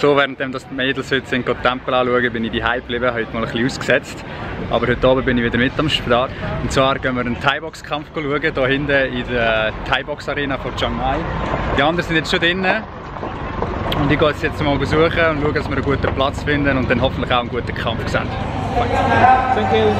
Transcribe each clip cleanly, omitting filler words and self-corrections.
So, während die Mädels heute sind, die Tempel anschauen, bin ich daheim geblieben, heute mal ein bisschen ausgesetzt. Aber heute Abend bin ich wieder mit am Start. Und zwar gehen wir einen Thai-Box-Kampf schauen, hier hinten in der Thai-Box-Arena von Chiang Mai. Die anderen sind jetzt schon drinnen. Und ich gehe jetzt mal besuchen und schaue, dass wir einen guten Platz finden und dann hoffentlich auch einen guten Kampf sehen. Thank you.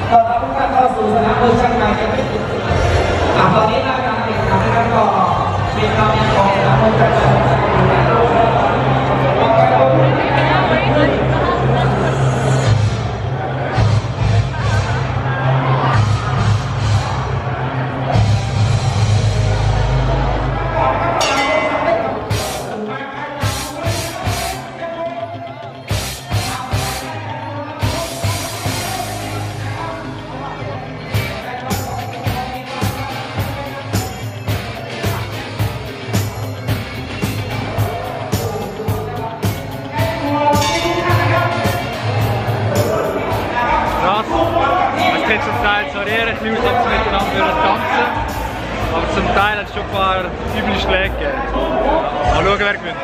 Zum Teil so eher ein bisschen aus, ob sie miteinander tanzen. Aber zum Teil hat es schon ein paar üble Schläge gegeben. Mal schauen, wer gewinnt.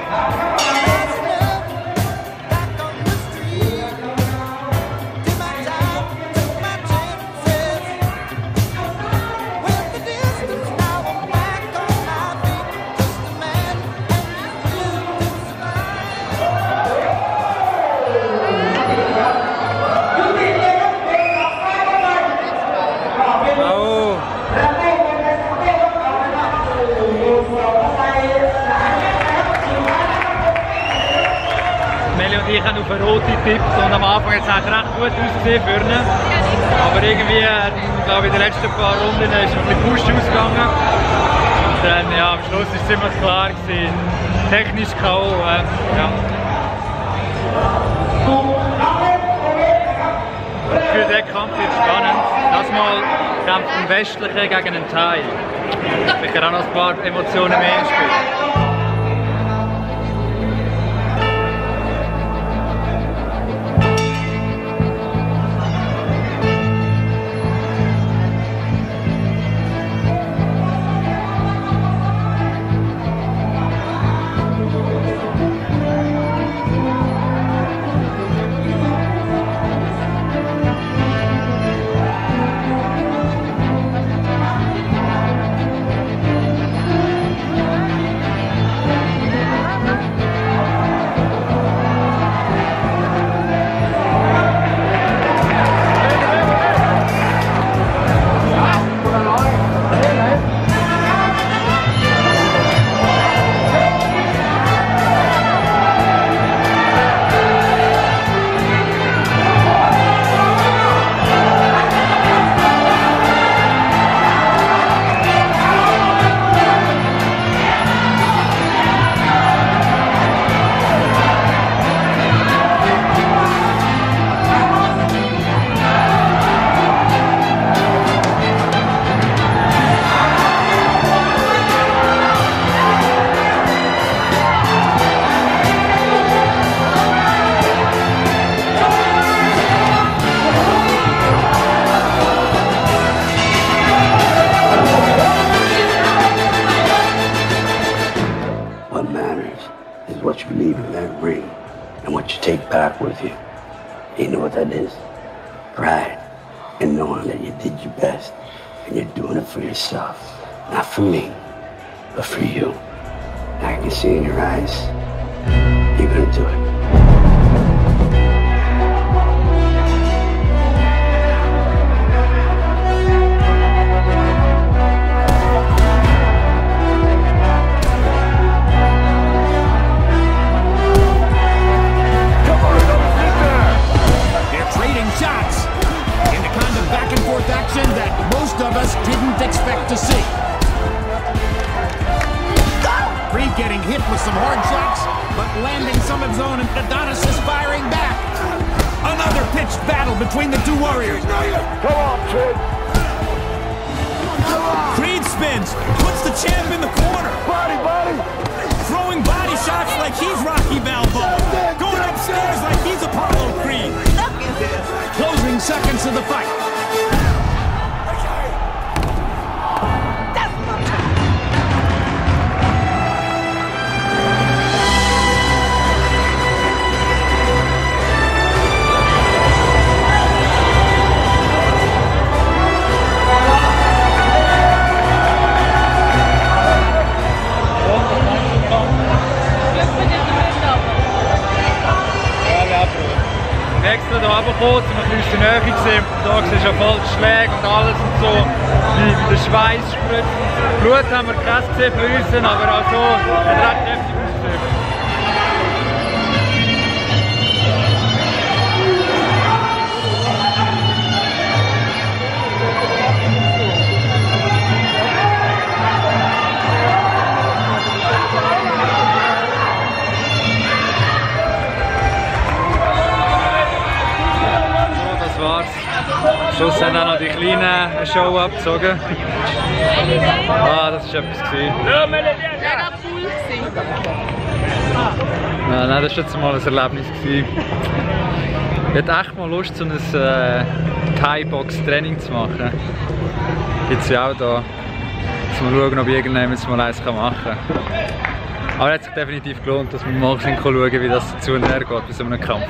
Ich habe auf eine rote getippt und am Anfang hat es recht gut ausgesehen für ihn. Aber irgendwie, glaube ich, in den letzten paar Runden ist es ein bisschen Push ausgegangen. Und dann, ja, am Schluss war es ziemlich klar gewesen. Technisch K.O. Ja. Für diesen Kampf wird es spannend. Das Mal kämpft ein Westlicher gegen einen Thai. Sicher auch noch ein paar Emotionen mehr im Spiel. What you leave in that ring and what you take back with you. You know what that is? Pride in knowing that you did your best and you're doing it for yourself. Not for me, but for you. I can see in your eyes. You're gonna do it. Shots in the kind of back-and-forth action that most of us didn't expect to see. Creed getting hit with some hard shots, but landing some of his own, and Adonis is firing back. Another pitched battle between the two warriors. Come on, kid. Creed spins, puts the champ in the corner. Body. Throwing body shots like he's Rocky Balboa. Going upstairs like he's Apollo Creed. Closing seconds of the fight. Extra da runtergekommen, um ein bisschen die Nähe zu sehen. Da siehst du ja voll die Schläge und alles und so, wie der Schweiß spritzt. Blut haben wir krass gesehen fließen, aber auch so hat er recht heftig ausgesehen. Am Schluss haben auch noch die Kleinen eine Show abgezogen. Ah, das war etwas. Mega cool gewesen. Nein, das war jetzt mal ein Erlebnis. Ich hätte echt mal Lust, so ein Thai-Box-Training zu machen. Gibt es ja auch da. Jetzt mal schauen, ob ich irgendjemand mal eins machen kann. Aber es hat sich definitiv gelohnt, dass wir mal schauen, wie das zu und her geht bei so einem Kampf.